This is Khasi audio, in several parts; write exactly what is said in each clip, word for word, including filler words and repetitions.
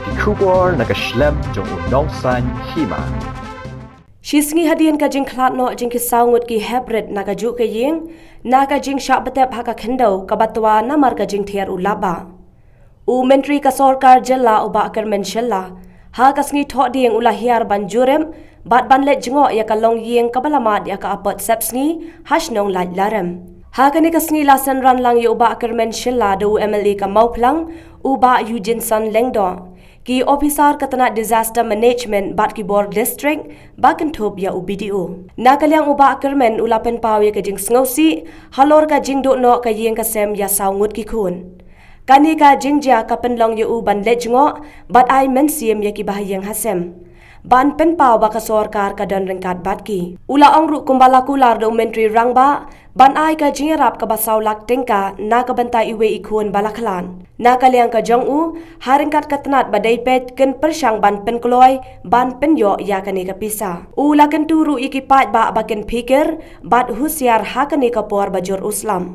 Ki khubor na ka shlem jong u Nongsaiñ Hima. Shi sngi hadien ka jingkhlad noh jong ki saw ngut ki heprit na kajuh ka ïing, na ka jingshah btep ha ka khyndew kaba twa namar ka jingthiar u laba. U Myntri ka sorkar jylla u Bah Kyrmen Shylla, ha ka sngi Thohdieng u la hiar ban jurip bad ban leit jngoh ïa ka longïing kaba la mad ïa ka apot sepsngi ha shnong Laitlarem. Ha kane ka sngi la synran lang ïa u Bah Kyrmen Shylla da u M L A ka Mawphlang, u Bah Eugene San Lyngdoh, ki ophisar ka tnat Disaster Management bad ki bor district, ba kynthup ïa u B D O. Na ka liang u Bah Kyrmen u la pynpaw ïa ka jingsngewsih halor ka jingduh noh ka ïing ka sem ïa saw ngut ki khun. Kane ka jingjia ka pynlong ïa u ban leit jngoh bad ai mynsiem ïa ki bahaïing hasem, ban pynpaw ba ka sorkar ka don ryngkat bad ki. U la ong ruh kumba la kular da u Myntri Rangbah ban ai ka jingïarap kaba saw lak tyngka na ka bynta iwei i khun ba la khlad. Na ka liang ka jong u, ha ryngkat ka tnat ba dei peit kin pyrshang ban pynkloi ban pynïoh ïa kane ka pisa. U la kyntu ruh ïa ki paidbah ba kin phikir bad husiar ha kane ka por ba jur u slap.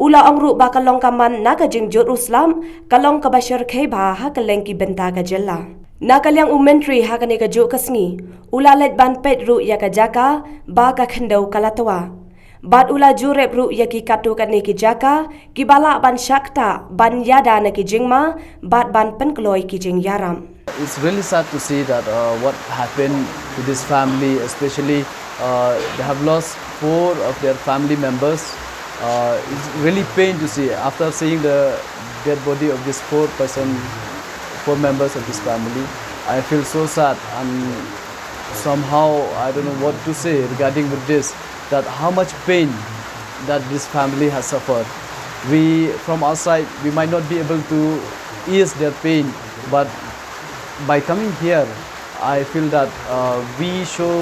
U la ong ruh ba ka long ka man na ka jingjur u slap ka long kaba shyrkhei bha ha kylleng ki bynta ka jylla. Na ka liang u Myntri ha kane kajuh ka sngi u la leit ban peit ruh ïa ka jaka ba ka khyndew ka la twa. Bad u la jurip ruh ïa ki katto katne ki jaka kiba lah ban shah ktah ban ïada na ki jingma bad ban pynkloi ki jingïarap. It's really sad to see that uh, what happened to this family, especially uh, they have lost four of their family members. Uh, it's really pain to see. After seeing the dead body of this four person, four members of this family, I feel so sad and somehow I don't know what to say regarding with this, that how much pain that this family has suffered. We, from our side, we might not be able to ease their pain, but by coming here, I feel that uh, we show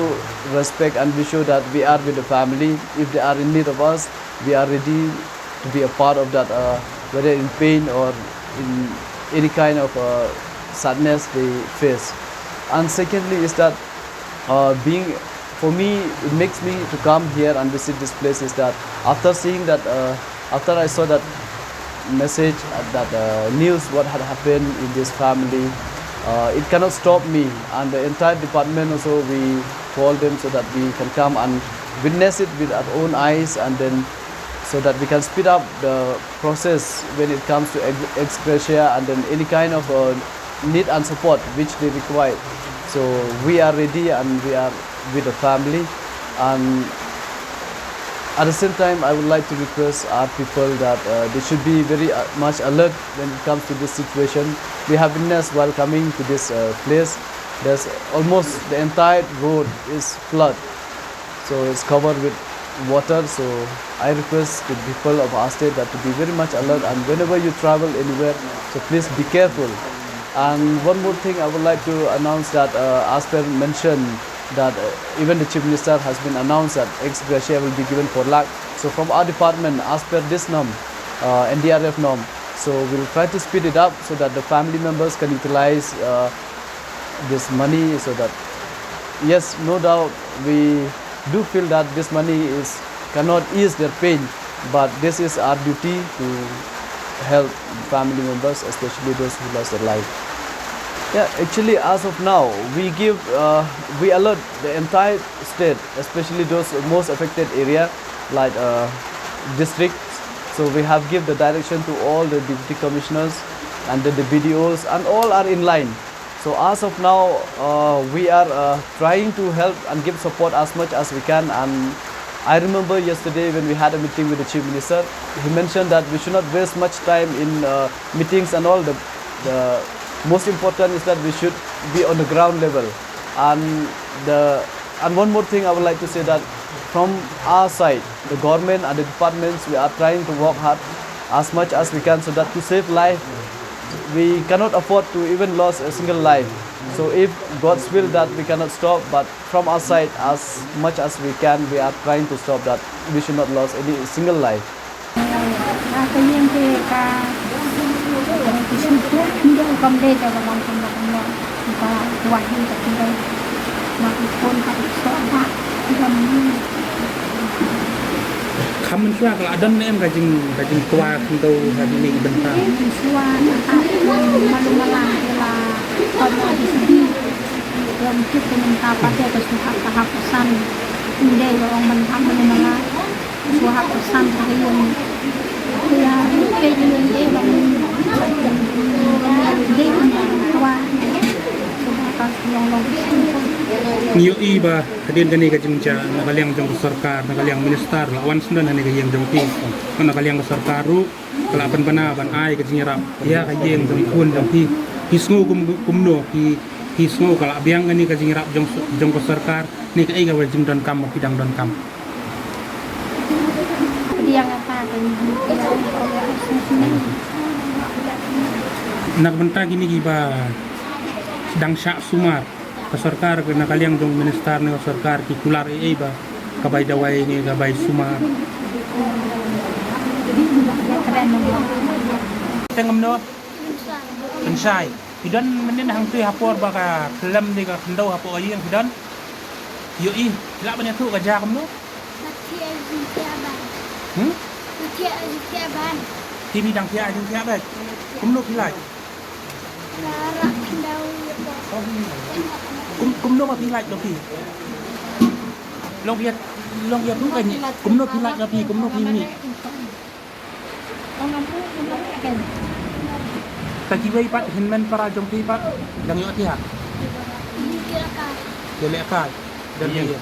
respect and we show that we are with the family. If they are in need of us, we are ready to be a part of that, uh, whether in pain or in any kind of uh, sadness they face. And secondly, is that uh, being for me, it makes me to come here and visit this place is that after seeing that, uh, after I saw that message, uh, that uh, news, what had happened in this family, uh, it cannot stop me. And the entire department also, we call them so that we can come and witness it with our own eyes, and then so that we can speed up the process when it comes to ex- ex gratia and then any kind of uh, need and support which they require. So we are ready and we are with the family. And at the same time, I would like to request our people that uh, they should be very uh, much alert when it comes to this situation. We have witnessed while coming to this uh, place, there's almost the entire road is flood. So it's covered with water. So I request the people of our state that to be very much alert, and whenever you travel anywhere, so please be careful. And one more thing I would like to announce that uh, as per mentioned that uh, even the chief minister has been announced that ex gratia will be given four lakh. So from our department, as per this norm, uh, N D R F norm, so we'll try to speed it up so that the family members can utilize uh, this money so that, yes, no doubt, we do feel that this money is cannot ease their pain, but this is our duty to help family members, especially those who lost their life. Yeah, actually, as of now, we give uh, we alert the entire state, especially those most affected area like uh, districts. So we have give the direction to all the deputy commissioners and the, the B D Os, and all are in line. So as of now, uh, we are uh, trying to help and give support as much as we can. And I remember yesterday when we had a meeting with the chief minister, he mentioned that we should not waste much time in uh, meetings and all. The, the most important is that we should be on the ground level. And the and one more thing I would like to say that from our side, the government and the departments, we are trying to work hard as much as we can so that to save life, we cannot afford to even lose a single life. So if God's will that we cannot stop, but from our side, as much as we can, we are trying to stop that we should not lose any single life. Ka ïing te ka, ka shu tu, nda kam de ka ba kam kam kam ka wah ni ka tu. Ma ku pun ka tu so ba kam ni. Kham mynshuwa ka la don ne em ka jing, ka jingtwa khyndew ha kine ki bynta? Mynshuwa na ka malu malang ke la. Kit ko mynta pat ïa ka shu hap ka hap ka san. Ym dei ba ong ban hap mynno mynno. Shu hap ka san ka ïing. Ïa peit ïa ïing ban dei ban kwah. Shu hap ka long long ka san. Ngi ïohi ba hadien kane ka jingjia na ka liang jong ka sorkar, na ka liang minister la wan sdang ha kane ka ïing jong phi. Na ka liang ka sorkar ruh ka la pynbna ban ai ka jingïarap ïa ka ïing jong i khun jong phi. Phi sngew kum, kumno, phi, phi sngew ka la biang kane ka jingïarap jong, jong ka sorkar, ne kaei kaba jingdonkam ba phi dang donkam? Pdiang ïa ka ka ïing. Na ka bynta kine kiba dang shah sumar, ka sorkar, na ka liang jong minister ne ka sorkar ki kular ei ei ba ka bai dawai ne ka bai sumar? Te kumno? Pynshai. Phi don mynnin hangtei ha por ba ka khlem ne ka khyndew hapoh ka ïing, phi don? Ïohi, phi lah ban ïathuh ka jia kumno? Hmm? Phi, phi dang thiah jingthiah bad. Kumno phi lait? Kum, kumno ma phi lait lo phi? Long phi, long phi ïathuh kane. Kumno phi lait lo phi? Kumno phi mih? Ka kiwei pat hynmen para jong phi pat dang ïoh thiah? Ki lehkai. Don ïa.